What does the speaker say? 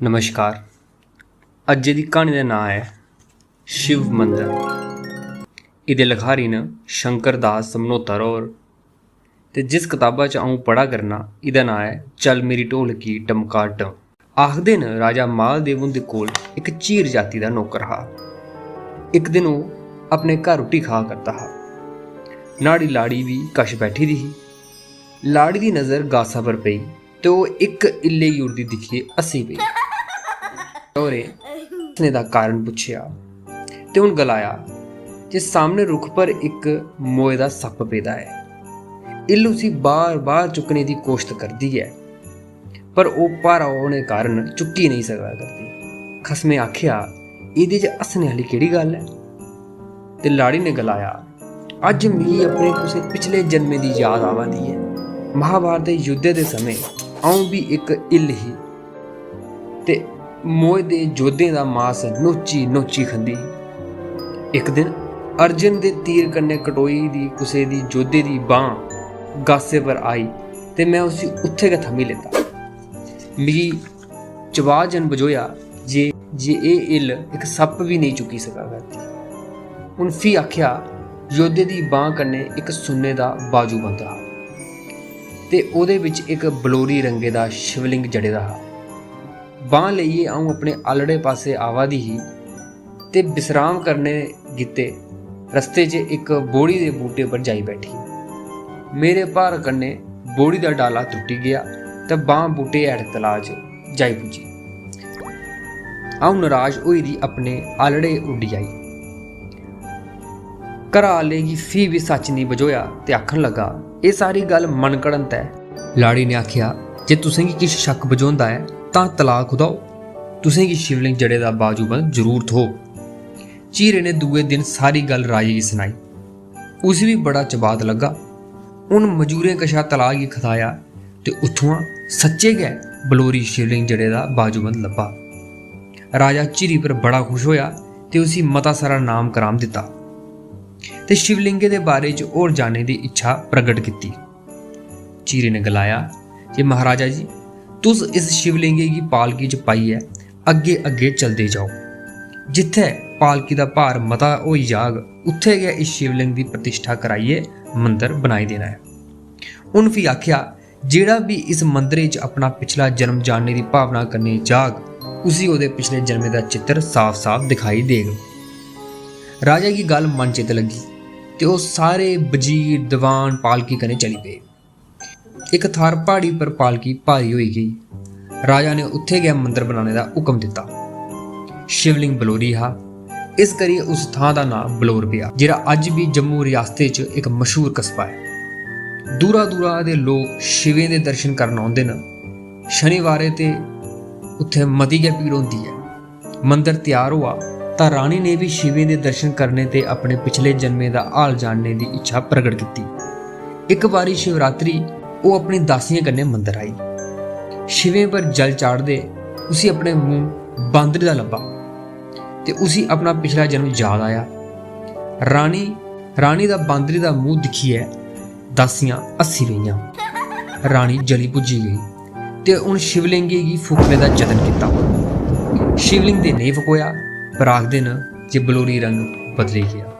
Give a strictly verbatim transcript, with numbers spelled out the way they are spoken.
नमस्कार। अज्जै दी क्हानी दा नांऽ ऐ शिव मंदर। एह्दे लखारी न शंकर दास समनोतर होर। ते जिस कताबा च अ'ऊं पढ़ा करना, एह्दा नांऽ ऐ चल मेरी ढोलकी टमका टं। आखदे न, राजा महादेव हुंदे कोल इक झीर जाति दा नौकर हा। इक दिन ओह् अपने घर रुट्टी खा करदा हा। न्हाड़ी लाड़ी बी कश बैठी दी ही। लाड़ी दी नजर गासा पर पेई ते ओह् इक इल्लै गी उड़दी दिक्खियै हस्सी पेई। होरें हस्सने दा कारण पुच्छेआ ते उन गलाया जे सामने रुक्ख पर इक मोए दा सप्प पेदा ऐ। इल्ल उसी बार-बार चुक्कने दी कोशत करदी ऐ, पर ओह् भारा होने कारण चुक्की नेईं सका करदी। खसमै आखेआ, "एह्दे च हस्सने आह्ली केह्ड़ी गल्ल ऐ?" ते लाड़ी ने गलाया, "अज्ज मिगी अपने कुसै पिछले जन्मे दी याद आवा दी ऐ। महाभारत दे युद्धे दे समें अ'ऊं बी इक इल्ल ही ते मोए दे जोधें दा मास नोची नोची खंदी ही। इक दिन अर्जुन दे तीर कन्नै कटोई दी कुसै दी जोधे दी बांह् गासै पर आई ते में उसी उत्थै गै थम्मी लेता। मिगी चबाऽ जन बझोआ जे, जे एह् इल्ल इक सप्प बी नेईं चुक्की सका करदी।" उन फ्ही आखेआ, "योद्धे दी बांह् कन्नै इक सुन्ने दा बाजूबंद हा ते ओह्दे बिच इक बलोरी रंगे दा शिवलिंग जड़े दा हा। बांह् लेइयै अ'ऊं अपने आलड़े पासै आवा दी ही ते विश्राम करने गित्तै रस्ते च इक बोड़ी दे बूह्टे पर जाई बैठी। मेरे भार कन्नै बोड़ी दा डाला त्रुट्टी गेआ ते बांह् बूह्टे हेठ तलाऽ च जाई पुज्जी। अ'ऊं नराश होई दी अपने आलड़े उड्डी आई।" घरा आह्ले गी फ्ही बी सच्च नेईं बझोआ ते आखन लगा, "एह् सारी गल्ल मन घड़ंत ऐ।" लाड़ी ने आखेआ, "जे तुसेंगी किश शक्क बझोंदा ऐ तां तलाऽ खुदाओ, तुसेंगी शिवलिंग जड़े दा बाजूबंद जरूर थ्होग।" झीरे ने दूए दिन सारी गल्ल राजे गी सनाई। उसी बी बड़ा चबात लग्गा। उन मजूरें कशा तलाऽ गी खदाया ते उत्थुआं सच्चे गै बलोरी शिवलिंग जड़े दा बाजूबंद लब्भा। राजा झीरी पर बड़ा खुश होआ ते उसी मता सारा नाम कराम दित्ता ते शिवलिंगे दे बारे च होर जानने दी इच्छा प्रगट कीती। झीरी ने गलाया जे महाराजा जी, तुस इस शिवलिंगे गी पालकी च पाइयै अग्गे-अग्गे चलदे जाओ। जित्थै पालकी दा भार मता होई जाग, उत्थै गै इस शिवलिंग दी प्रतिष्ठा कराइयै मंदर बनाई देना ऐ। उन फ्ही आखेआ, "जेह्ड़ा बी इस मंदरै च अपना पिछला जन्म जानने दी भावना कन्नै जाग, उसी ओह्दे पिछले जन्मे दा चित्तर साफ-साफ दिखाई देग।" राजा गी गल्ल मन चित लग्गी ते ओह् सारे बजीर, दीवान पालकी कन्नै चली पे। इक थाह्र प्हाड़ी पर पालकी भारी होई गेई। राजा ने उत्थै गै मंदर बनाने दा हुकम दित्ता। शिवलिंग बलोरी हा, इस करियै उस थां दा नांऽ बलोर पेआ, जेह्ड़ा अज्ज बी जम्मू रियासतै च इक मशहूर कस्बा ऐ। दूरा-दूरा दे लोक शिवें दे दर्शन करन औंदे न। शनिवारें ते उत्थै मती गै भीड़ होंदी ऐ। मंदर त्यार होआ तां रानी ने बी शिवें दे दर्शन करने ते अपने पिछले जन्में दा हाल जानने दी इच्छा प्रगट कीती। इक बारी शिवरात्रि ओह् अपनी दासियें कन्नै मंदर आई। शिवें पर जल चाढ़दे उसी अपने मूंह बांदरी दा लब्भा ते उसी अपना पिछला जन्म याद आया। रानी, रानी दा बांदरी दा मूंह दिक्खियै दासियां हस्सी पेइयां। रानी जली भुज्जी गेई ते उन शिवलिंगे गी फूकने दा जतन कीता। शिवलिंग ते नेईं फकोआ, पर आखदे न जे बलोरी रंग बदली गेआ।